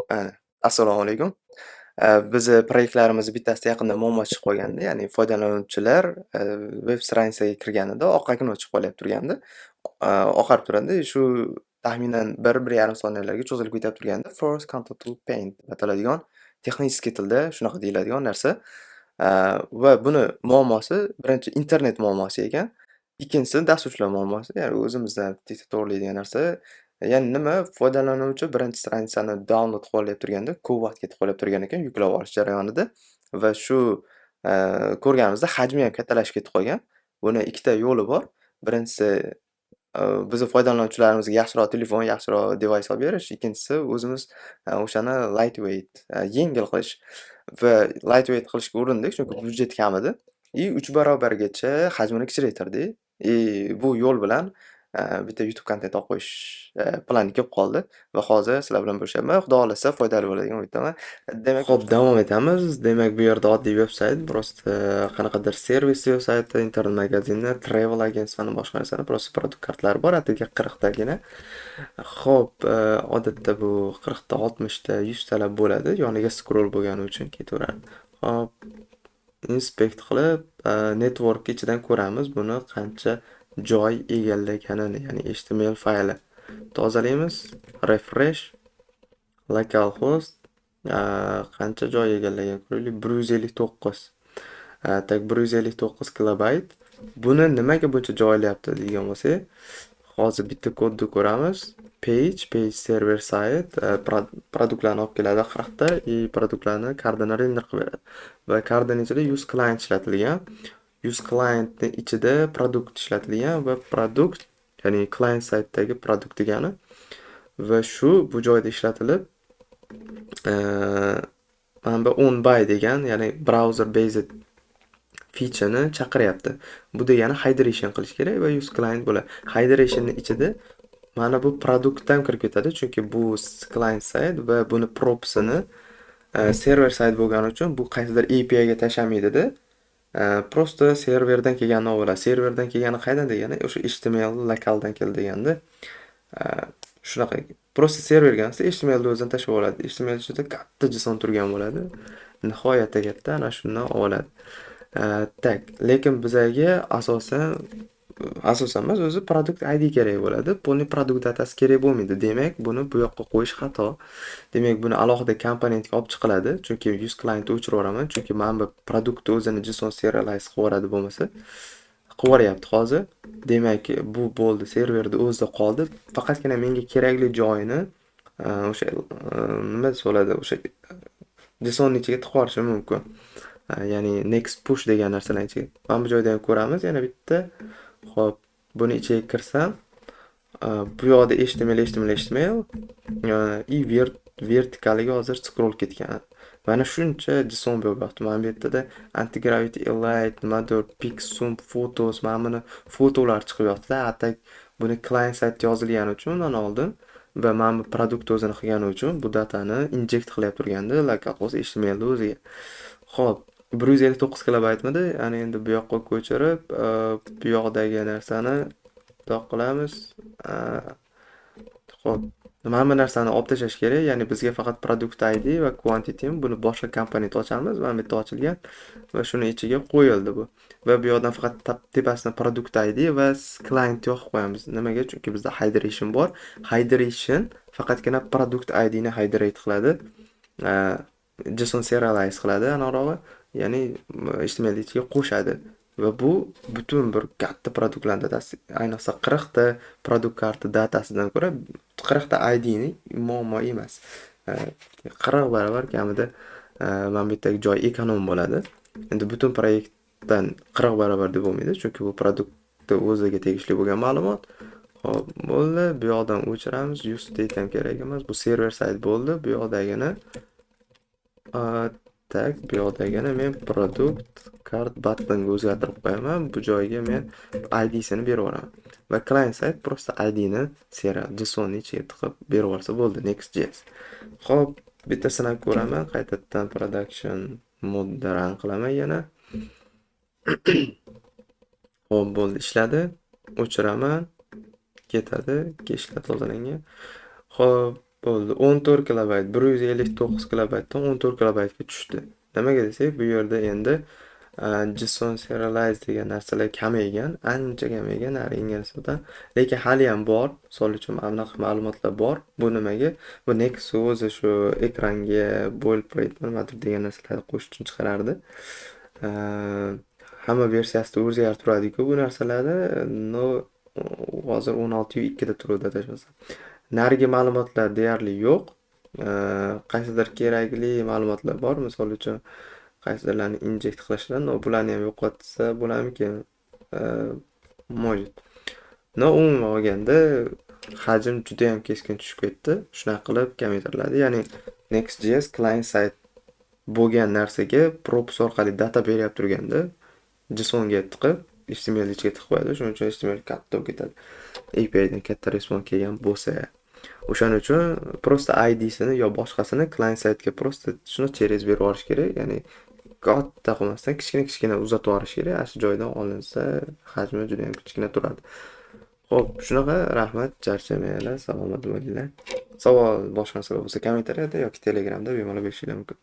Ana, assalomu alaykum. Bizni proyektlarimizni bittasida yaqinda muammo chiqib qolgandi. Ya'ni foydalanuvchilar veb страница ga kirganida oq окно chiqib qolyapti turgandi. Oqarib turadi. Shu taxminan 1-1,5 soniyalarga cho'zilib ketyapti turgandi. First Contentful Paint deb ataladigan, texnik tilda shunaqa deyiladigan narsa. Va buni muammosi birinchi internet muammosi ekan. Ikkinchisi dasturchilar muammosi, ya'ni o'zimizdan bitta to'g'rilaydigan narsa. Ya'ni nima, foydalanuvchi birinchi страница ni download qilib olyapti turganda ko'p vaqt ketib qolyapti turgan ekan yuklab olish jarayonida va shu ko'rganimizda hajmi ham kattalashib ketib qolgan. Buni ikkita yo'li bor. Birinchisi, bizni foydalanuvchilarimizga yaxshiroq telefon, yaxshiroq device olib berish. Ikkinchisi, o'zimiz o'shani lightweight, yengil qilish va lightweight qilishga urindik, chunki byudjet kam edi. И 3 barobargacha hajmini kichraytirdik. И bu yo'l bilan bitta YouTube kontent olib qo'yish plani kelib qoldi va hozir sizlar bilan bo'lishyapman. Xudo xohlasa, foydali bo'ladi degan umiddaman. Demak, xo'p, davom etamiz. Demak, bu yerda oddiy veb-sayt, просто qanaqadir servis veb-sayti, internet magazinni, travel agentствoni, boshqa narsani, просто продукт kartlari bor, atigi 40 tagina. Xo'p, odatda bu 40 ta, 60 ta, 100 talab bo'ladi. Yoniga scroll bo'lgani uchun ketaveradi. Xo'p, inspect qilib, network ichidan ko'ramiz buni qancha joy egallaganini, ya'ni HTML fayli. Tozalaymiz, refresh, localhost qancha joy egallagan ko'raylik. 159. Так, 159 kilobayt. Buni nimaga buncha joy olyapti degan bo'lsak, hozir bitta kodni ko'ramiz. Page, page server side продукт larni olib keladi 40 ta и продукт larni cardini render qilib beradi. Va cardini ichida use client ishlatilgan. Use clientni ichida product ishlatilgan va product, ya'ni client side'dagi product degani va shu bu joyda ishlatilib, mana bu on buy degan, ya'ni browser based feature'ni chaqiryapti. Bu degani hydration qilish kerak va use client bo'ladi. Hydration'ni ichida mana bu produktdan kirib ketadi, chunki bu client side va buni propsini server side bo'lgani uchun bu qaysidir API ga tashlamaydida. Просто serverdan kelganini olib oladi. Serverdan kelgani qaydan degani, o'sha HTML lokaldan keldi deganda. Shunaqa. Просто serverga emas, HTMLni o'zini tashlab oladi. HTML ichida katta JSON turgan bo'ladi. Nihoyatda katta, ana shundan oladi. Так, lekin bizaga asosan emas, o'zi product ID kerak bo'ladi. Полный product datasi kerak bo'lmaydi. Demak, buni bu yoqqa qo'yish xato. Demak, buni alohida komponentga olib chiqiladi. Chunki use clientni o'chirib yuboraman. Chunki mana bu produktni o'zini JSON serialize qilib yuboradi bo'lmasa. Qilib yuboryapti hozir. Demak, bu bo'ldi, serverda o'zida qoldi. Faqatgina menga kerakli joyini o'sha nima desa bo'ladi, o'sha JSON ichiga tiqib yuborishim mumkin. Ya'ni next push degan narsalarning ichiga. Mana bu joyda ham ko'ramiz yana bitta. Xo'p, buni ichiga kirsam, bu yoqda HTML, HTML, HTML и vertikaliga hozir scroll ketgan. Mana shuncha JSON bo'lyapti. Mana bu yerdada Antigravity Elite, nimadir, Picsum, Photos, mana buni fotolar chiqib yotdi. А так buni client side yozilgani uchun undan oldin va mana bu produkt o'zini qilgani uchun bu datani inject qilyapti turgandi localhost HTMLni o'ziga. Xo'p, 159 kilobaytmidi? Ana endi bu yoqqa ko'chirib, bu yoqdagi narsani bundoq qilamiz. Xo'p, mana bu narsani olib tashlash kerak. Ya'ni bizga faqat product ID va quantity, buni boshqa komponent ochamiz. Mana bu yerda ochilgan va shuni ichiga qo'yildi bu. Va bu yoqdan faqat tepasini product ID va client yoqib qo'yamiz. Nimaga? Chunki bizda hydration bor. Hydration faqatgina product ID ni hydrate qiladi. JSON serialize qiladi anavrog'i, ya'ni HTML ichiga qo'shadi. Va bu butun bir katta produktlar datasi, ayniqsa 40 ta product karta datasidan ko'ra 40 ta ID ni muammo emas. 40 barobar kamida mana bu yerdagi joy эконом bo'ladi. Endi butun proyektdan 40 barobar deb bo'lmaydi, chunki bu produktni o'ziga tegishli bo'lgan ma'lumot. Xo'p, bo'ldi. Bu yoqdan o'chiramiz. Use state ham kerak emas. Bu server side bo'ldi. Bu yoqdagini, так, bu yoqdagini men product card buttonga o'zgartirib qo'yaman. Bu joyga men IDsini berib yuboraman. Va client side просто IDni serial JSON ichiga tiqib berib yuborsa bo'ldi, Next.js. Xo'p, bitta sinab ko'raman. Qaytadan production modda run qilaman yana. Xo'p, bo'ldi, ishladi. O'chiraman. Ketadi. Keshlar tozalangan. Xo'p, Bo'ldi. 14 kilobayt, 159 kilobaytdan 14 kilobaytga tushdi. Nimaga desak, bu yerda endi JSON serialize degan narsalar kamaygan, ancha kamaygan narigiga nisbatan, lekin haliyam bor. Misol uchun, mana bunaqa ma'lumotlar bor. Bu nimaga? Bu Next o'zi shu ekranga boilerplate nimadir degan narsalarni qo'shish uchun chiqarardi. Hamma versiyasida o'zgarib turadi-ku bu narsalarni. Но hozir 16.2 da turuvdi, adashmasam. Narigi ma'lumotlar deyarli yo'q. Qaysidir kerakli ma'lumotlar bor. Misol uchun, qaysidirlarni inject qilishlar, но bularni ham yo'qotsa bo'larmikin? Может. Но umuman olganda hajm judayam keskin tushib ketdi. Shunaqa qilib kamaytiriladi. Ya'ni Next.js client side bo'lgan narsaga props orqali data beryapti turganda JSONga tiqib, HTML ichiga tiqib qo'yadi. Shuning uchun HTML katta bo'lib ketadi. APIdan katta response kelgan bo'lsa. O'shaning uchun просто IDsini yo boshqasini client sidega просто shuni через berib yuborish kerak. Ya'ni katta qilmasdan kichkina-kichkina uzatib yuborish kerak. Ana shu joydan olinsa, hajmi juda ham kichkina turadi. Xo'p, shunaqa, rahmat, charchamanglar, salomat bo'linglar. Savol, boshqa narsalar bo'lsa, kommentariyada yoki Telegramda bemalol berishinglar mumkin.